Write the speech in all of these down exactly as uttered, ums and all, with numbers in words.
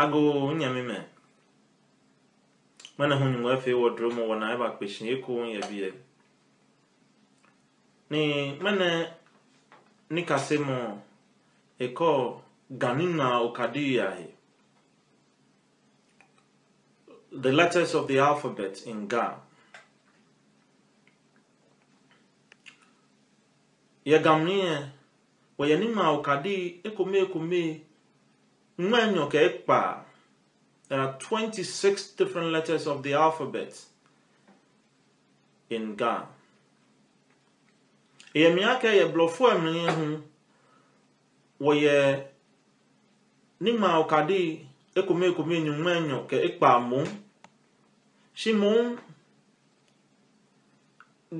Agoo, nyɛmimɛi. Ŋmɛnɛ hu Nyɔŋmɔ efee wɔ dromɔ wɔna ebakpe shi ekoŋŋ yɛ biɛ. Ni ŋmɛnɛ nikasemɔ ekɔɔ Ga niŋmaa okadii ahe. The letters of the alphabet in Ga. Yɛ Ga mli lɛ, wɔyɛ niŋmaa okadii ekomekome ŋmɛnɛ nyɔŋ kɛ ekpaa. There are twenty-six different letters of the alphabet in Ga. Eyɛ mli akɛ yɛ Blɔfo lɛ mli hu, wɔyɛ niŋmaa okadii ekomekome nyɔŋmai enyɔ kɛ ekpaa moŋ. Shi moŋ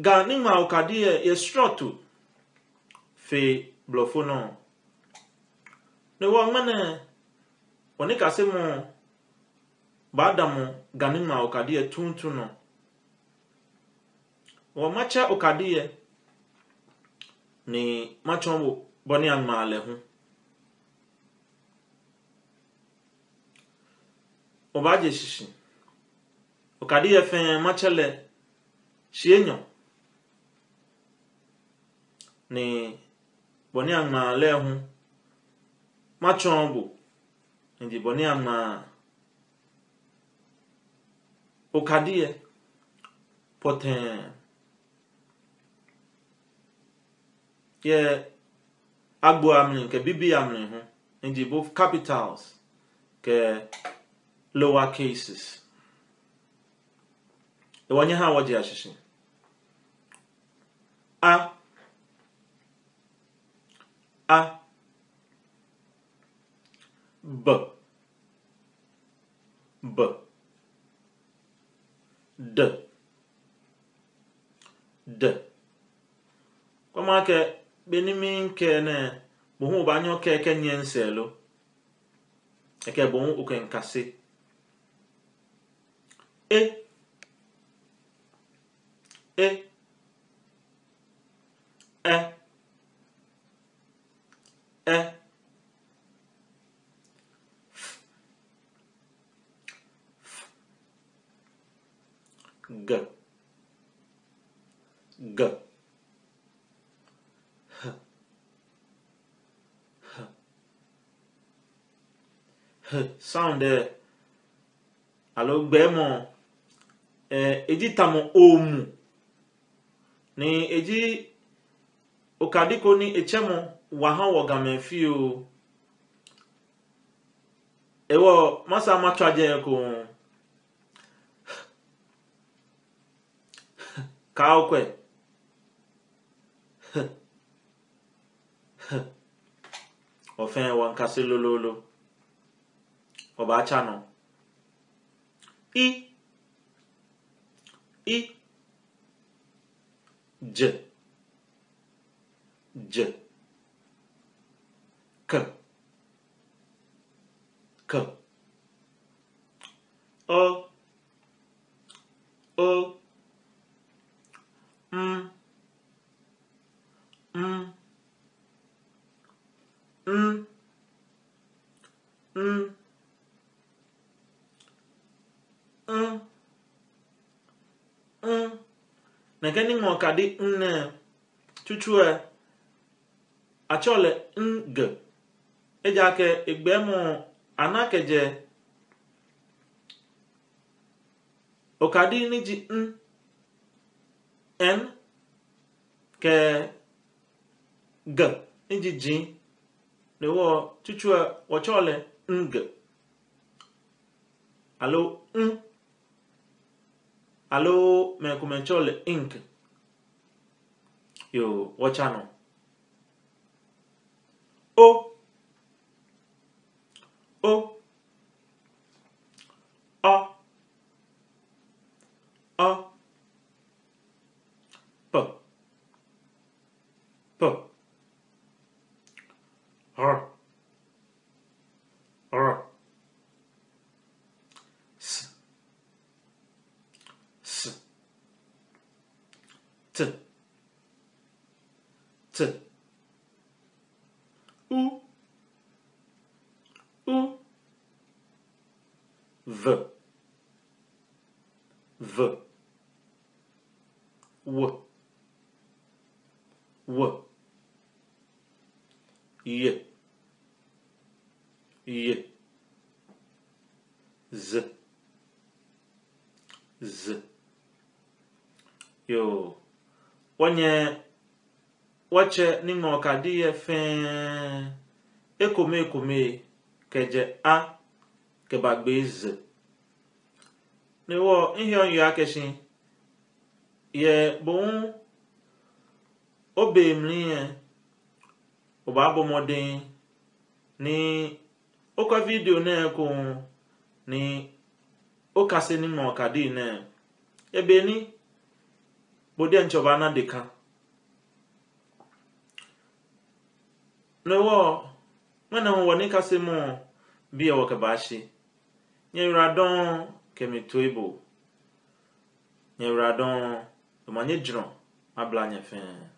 Ga niŋmaa okadii lɛ yɛ srɔto fe Blɔfo nɔ. No hewɔ ŋmɛnɛ wɔnikasemɔ baadamɔ Ga niŋmaa okadii lɛ tuuntu nɔ. Wɔmatsɛ okadii lɛ ni matsɔɔ bo bɔ ni aŋmaa lɛ hu. Obaaje shishi. Okadii lɛ fɛɛ matsɛ lɛ shii enyɔ. Ni bɔ ni aŋmaa lɛ hu matsɔɔ bo. Ni ji bɔ ni aŋmaa okadii lɛ pɔtɛɛ yɛ agbo amli kɛ bibii amli hu, ni ji both capitals kɛ lower cases. Hewɔ nyɛhaa wɔjea shishi. A, a, b, b, d, d. Kwɛmɔ akɛ be ni mikɛɛ nɛɛ, bo hu obaanyɛ okɛɛ kɛnyiɛ misɛɛ lo? Ekɛ bo hu okɛmiikase. E, e, ɛ, ɛ, f, f, g, g, h, h. H sound lɛ, aloo gbɛɛmɔ, eh, eji tamɔ oomu. Ni eji okadi ko ni etsɛmɔ wa ha wɔ Gamɛi fioo. Hewɔ masa matswa jɛi ekoŋŋ. Kaakwɛ. Wɔ fɛɛ wɔmiikase lolololo. Wɔbaatsa nɔ. I, i, j, j, k, k, o, o, m, m, n, n, n, n. Nɛkɛ niŋmaa okadi n nɛɛ, tsutsu lɛ, atsɛɔ lɛ ng. Ejaakɛ egbɛɛmɔ ana kɛjɛ okadi ni ji n, n, kɛ g ni ji g. No hewɔ tsutsu lɛ wɔtsɛɔ lɛ ng. Aloo n. Aloo mɛi komɛi tsɛɔ lɛ ink. Yoo, wɔtsa nɔ. O. O. Ɔ. Ɔ. P. P. R. R. S. S. T. T. U. U. V. V. W. W. Y. Y. Z. Z. Yoo. Wɔnyɛ wɔtsɛ niŋmaa okadii lɛ fɛɛ, ekome ekome, kɛjɛ A kɛbagbe Z. No hewɔ miheɔ miyeɔ akɛ shi yɛ bo hu obe mli lɛ, obaabɔ mɔdɛŋ ni okwɛ video nɛɛ ekoŋŋ ni okase niŋmaa okadii nɛɛ yɛ be ni bo diɛŋtsɛ obaana deka. No hewɔ, ŋmɛnɛ hu wɔnikasemɔ biɛ wɔkɛbaashi. Nyɛyiwaladɔŋŋ kɛ mi toiboo. Nyɛyiwaladɔŋŋ, omanye jurɔ mabla nyɛ fɛɛ.